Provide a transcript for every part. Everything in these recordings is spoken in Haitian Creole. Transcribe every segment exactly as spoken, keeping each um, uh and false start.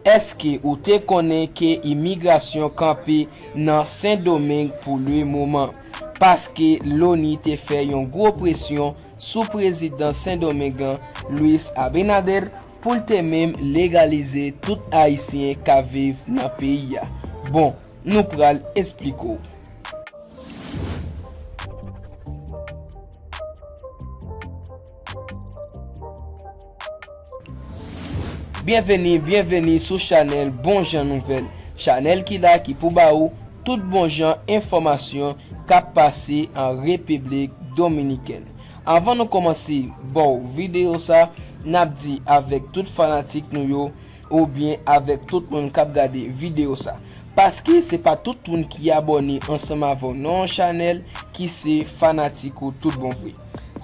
Èske ou te konnen ke imigrasyon kanpe nan Sendomeng pou le moman? Paske Loni te fè yon gwo presyon sou prezidan Sendomeng an, Luis Abinader, pou l te menm legalize tout Ayisyen k ap viv nan peyi a. Bon, nou pral esplike w. Byenveni, byenveni sou chanèl Bon Jan Nouvèl, chanèl ki la ki pou ba ou tout bon jan enfòmasyon k ap pase an Repiblik Dominikèn. Anvan nou kòmanse ba w videyo sa, n ap di avèk tout fanatik nou yo, oubyen avèk tout moun k ap gade videyo sa. Paske se pa tout moun ki abòne ansanm avè w nan yon chanèl ki se fanatik ou tout bon vre.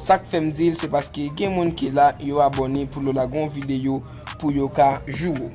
Sa k fè m di l, se paske gen moun ki la, yo abòne pou yo lage yon videyo pou yo ka joure w.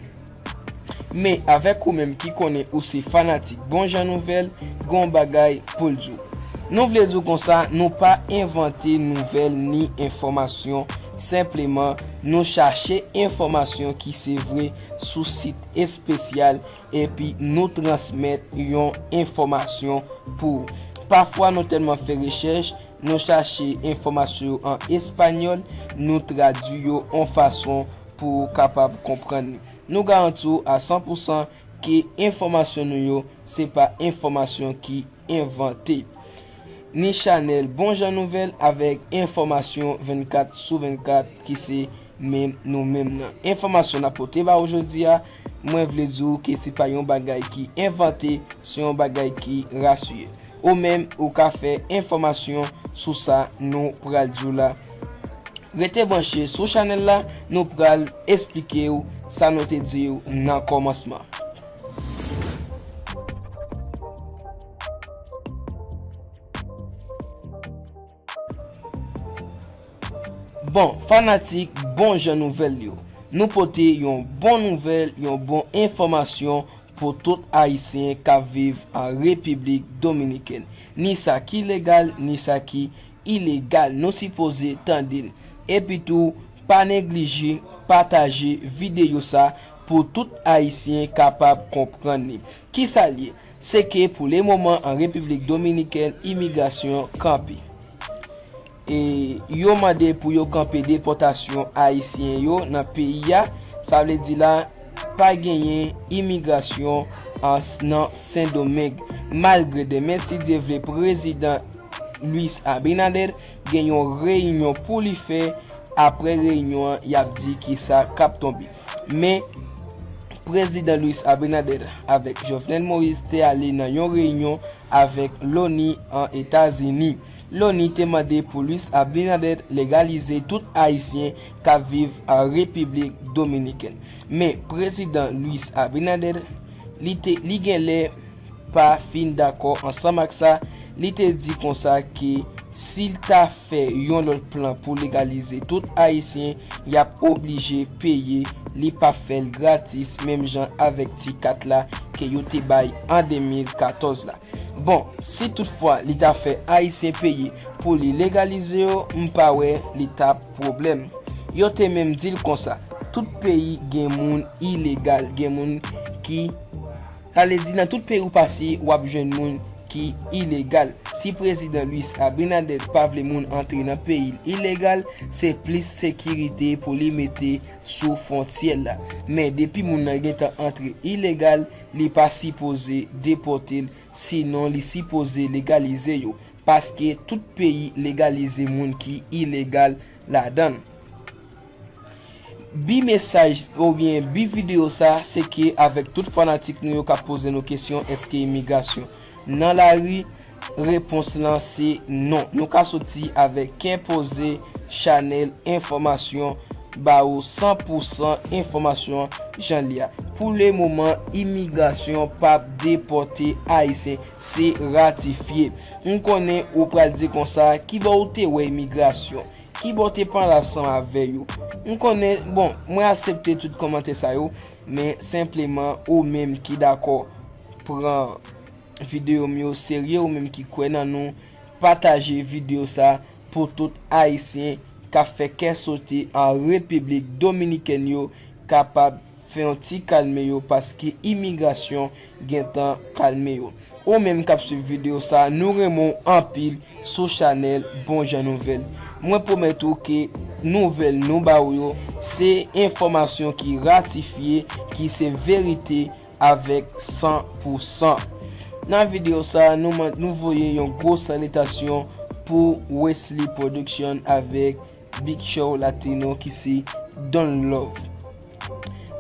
Men avèk ou menm ki konnen ou se fanatik Bon Jan Nouvèl, gen yon bagay pou l di w. Nou vle di w konsa, nou pa envante nouvèl ni enfòmasyon, senpleman nou chache enfòmasyon ki se vre sou sit espesyal, epi nou transmèt yon enfòmasyon pou ou. Pafwa nou tèlman fè rechèch, nou chache enfòmasyon yo an espanyòl, nou tradui yo yon fason pou ou kapab konprann li. Nou garanti w a san pou san ke enfòmasyon nou yo, se pa enfòmasyon ki envante. Ni chanèl Bon Jan Nouvèl avèk enfòmasyon vennkat sou vennkat ki se menm nou menm nan. Enfòmasyon n ap pote ba ou jodi a, mwen vle di w ke se pa yon bagay ki envante, se yon bagay ki rasiye. Ou menm, ou ka fè enfòmasyon sou sa nou pral di w la. Rete branche sou chanèl la, nou pral esplike w sa nou te di w nan kòmansman. Bon, fanatik Bon Jan Nouvèl yo, nou pote yon bon nouvèl, yon bon enfòmasyon pou tout Ayisyen k ap viv an Repiblik Dominikèn. Ni sa ki legal, ni sa ki ilegal, nou sipoze tande l. Epitou, pa neglije pataje videyo sa pou tout Ayisyen kapab konprann li. Kisa l ye? Se ke pou le moman an Repiblik Dominikèn, imigrasyon kanpe. E yo mande pou yo kanpe depòtasyon Ayisyen yo nan peyi a. Sa vle di la, pa genyen imigrasyon an, nan Sendomeng. Malgre demen, si Dye vle, prezidan Luis Abinader gen yon reyinyon pou li fè. Apre reyinyon an, y ap di kisa k ap tonbe. Men, prezidan Luis Abinader avèk Jovenel Moïse te ale nan yon reyinyon avèk Loni an Etazini. Loni te mande pou Luis Abinader legalize tout Ayisyen k ap viv an Repiblik Dominikèn. Men, prezidan Luis Abinader, li te, li genlè pa fin dakò ansanm ak sa, li te di konsa ke si l ta fè yon lòt plan pou legalize tout Ayisyen, y ap oblije peye, li p ap fè l gratis, menm jan avèk ti kat la ke yo te bay an de mil katòz la. Bon, si toutfwa li ta fè Ayisyen peye pou li legalize yo, m pa wè li t ap pwoblèm. Yo te menm di l konsa, tout peyi gen moun ilegal, gen moun ki, sa vle di nan tout peyi ou pase, w ap jwenn moun ki ilegal. Si prezidan Luis Abinader pa vle moun antre nan peyi l ilegal, se plis sekirite pou li mete sou fwontyè l la. Men depi moun nan gentan antre ilegal, li pa sipoze depòte l, sinon li sipoze legalize yo, paske tout peyi legalize moun ki ilegal ladan l. Bi mesaj oubyen bi videyo sa, se ke avèk tout fanatik nou yo k ap poze nou kesyon, èske imigrasyon nan lari? Repons lan se non. Nou ka soti avèk Ken Poze, chanèl enfòmasyon, ba ou san pou san enfòmasyon jan li a. Pou le moman, imigrasyon p ap depòte Ayisyen, se ratifye. M konnen ou pral di konsa, kibò ou te wè imigrasyon? Kibò w te pale ansanm avè yo? M konnen, bon, mwen aksepte tout kòmantè sa yo, men senpleman ou menm ki dakò pran videyo m yo serye, ou menm ki kwè nan nou, pataje videyo sa pou tout Ayisyen k ap fè kè sote an Repiblik Dominikèn yo kapab fè yon ti kalme yo paske imigrasyon gentan kalme yo. Ou menm k ap swiv videyo sa, nou renmen w anpil sou chanèl Bon Jan Nouvèl. Mwen pwomèt ou ke nouvèl nou ba ou yo, se enfòmasyon ki ratifye, ki se verite avèk san pou san. Nan videyo sa, nou, nou voye yon gwo salitasyon pou Wesley Production avèk Big Show Latino ki se Don Love.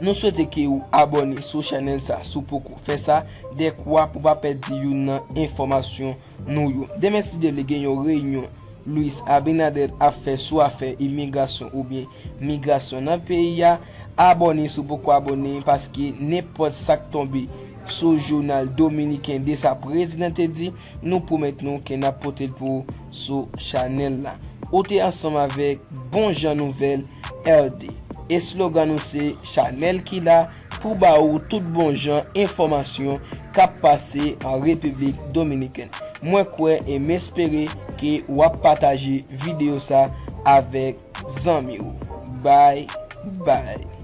Nou swete ke ou abòne sou chanèl sa si w poko fè sa, dekwa pou pa pèdi youn nan enfòmasyon nou yo. Demen, si Dye vle, gen yon reyinyon Luis Abinader ap fè sou afè imigrasyon oubyen migrasyon nan peyi a. Abòne si w poko abòne, paske nenpòt sa k tonbe sou jounal dominiken de sa prezidan te di, nou pwomèt nou ke n ap pote l pou ou sou chanèl la. Ou te ansanm avèk Bon Jan Nouvèl R D. Eslogan nou se chanèl ki la pou ba ou tout bon jan enfòmasyon k ap pase an Repiblik Dominikèn. Mwen kwè e m espere ke w ap pataje videyo sa avèk zanmi w. Bye bye.